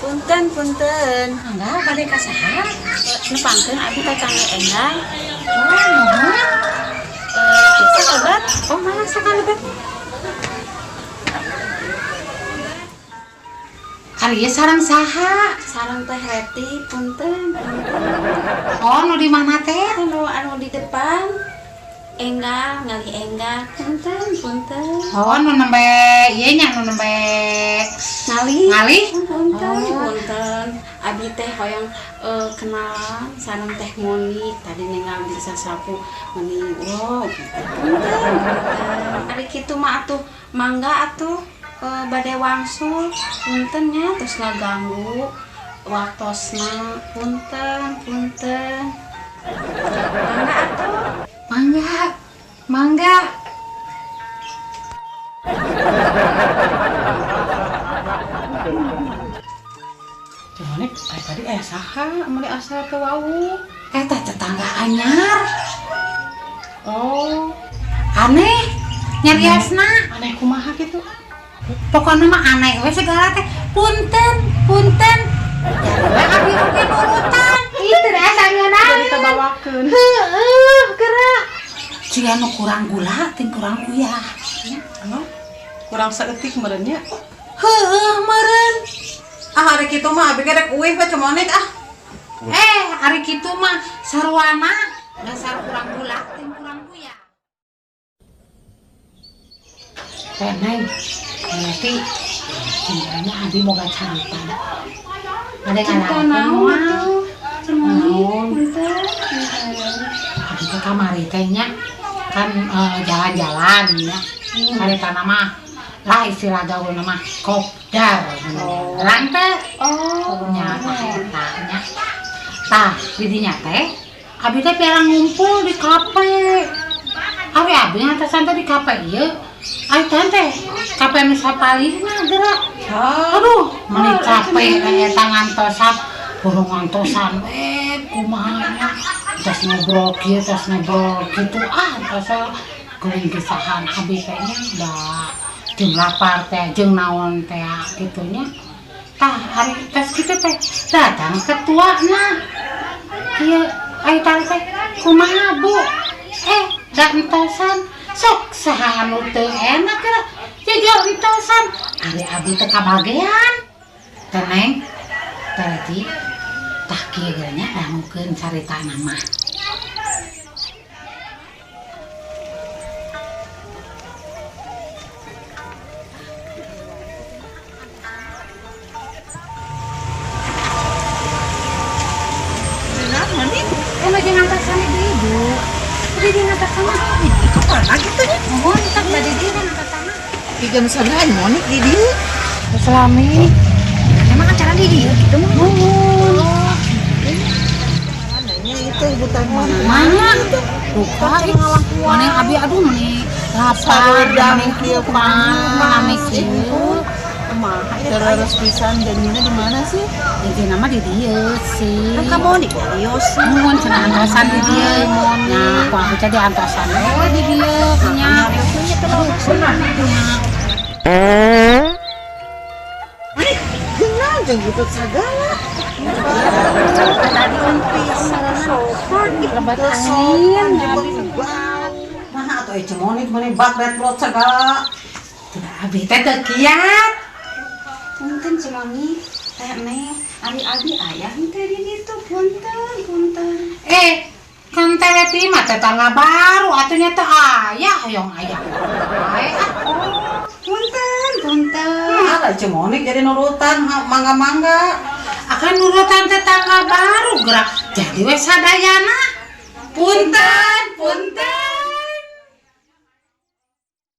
Punten, punten. Enggak, bade ka saha? Nepangkeun abi tatangga enggal. Oh, nuhun. Bisa obat? Oh, mana sakali bet? Ari ieu sareng saha? Sareng Teh Reti, punten, punten. Oh, nu di mana teh? Anu di depan. Enggal, ngalih enggal. Punten, punten. Oh, nu nembe ieu nya, nu nembe ngalih. Ngalih? Punten, Oh. punten. Abi teh hoyong kenalan sareng Teh Moni. Tadi ninggal di sasapu meni. Wow, gitu. Punten, punten. Ari kitu mah atuh mangga atuh bade wangsul. Punten nya terus ngaganggu waktosna. Punten, punten. Mangga atuh. Mangga. Mangga. Cuman tadi saha meuli asa teu wau. Eta tetangga anyar. Oh, aneh nyariasna. Aneh kumaha kitu? Pokokna mah aneh we segala teh. Punten, punten. Jadi we abi oge nurutan. Ieu teh asa ngeunah. Jadi kabawakeun. Heueuh, geura. Ciga nu kurang gula ting kurang uyah. Oh, kurang saeutik meureun nya. Heueuh meureun. Ah, ari kitu mah abi ge rek uih we Cemonik ah. Ari kitu mah sarwana dasar kurang gula ting kurang uyah. Teh Neng, nanti cintanya abi boga carita. Ada Cerita ngalamin naon moal? atuh? Cemoni, Naon? punten, punten. Abi teh kamari teh nya kan jalan-jalan ya. Carita nama lah istilah gaul nama kopdar. Oh. Terang teh. Oh. Nya tah eta nya. Tah di dinya teh abi teh pirang ngumpul di kafe. Ari abi ngatasan teh di kafe ieu. Ari teh kafe nu sapalihna geura. Aduh, meuni capek eta ngantosan, burung ngantosan we kumaha nya. Tos ngobrol kieu, tos ngobrol kitu, ah tos geuning kisahan abi teh nya da jeung lapar teh jeung naon teh kitu nya. Tah ari tos kitu teh datang ketuana. Kieu ari teh kumaha Bu? Da entosan sok saha anu teu enak geura. Jajo entosan ari abi teh kabagean. Teh Neng, Teh Reti, tah kieu geura nya dangukeun caritana mah. Lagi ngantasan ibu-ibu. Udah di ngantasan mah. Kemana gitu nya? Mohon tak bade di ngantasan mah. Di jam sabaraha Monik di dieu? Selami. Emang acara di dieu gitu mah? Nuhun. Nanya itu ibu tanya. Mana? Lupa. Mana yang abi aduh meni lapar, Sarudang meni kieu kumaha, meni panas. kieu. Terus pisan janjina di mana sih? Janjina mah di dieu sih. Kan kamu di dieu sih. Nuhun cenah antosan di dieu. Nah, ku aku teh di antosan we di dieu nya. Nya. Kenal jeung gitu sagala. Tadi kan pisan sopan Lebat angin. Mana atuh ieu Cemonik meuni bak red segala. Tidak abi teh teu kiat. Punten Cemoni, Teh Neng, ari abi aya henteu di ditu, punten, punten. Kan Teh Reti mah tetangga baru atuh nya teh aya hoyong aya. Wae ah. Punten, punten. Alah Cemonik jadi nurutan mangga-mangga. Akan nurutan tetangga baru gerak. Jadi we sadayana. Punten, punten.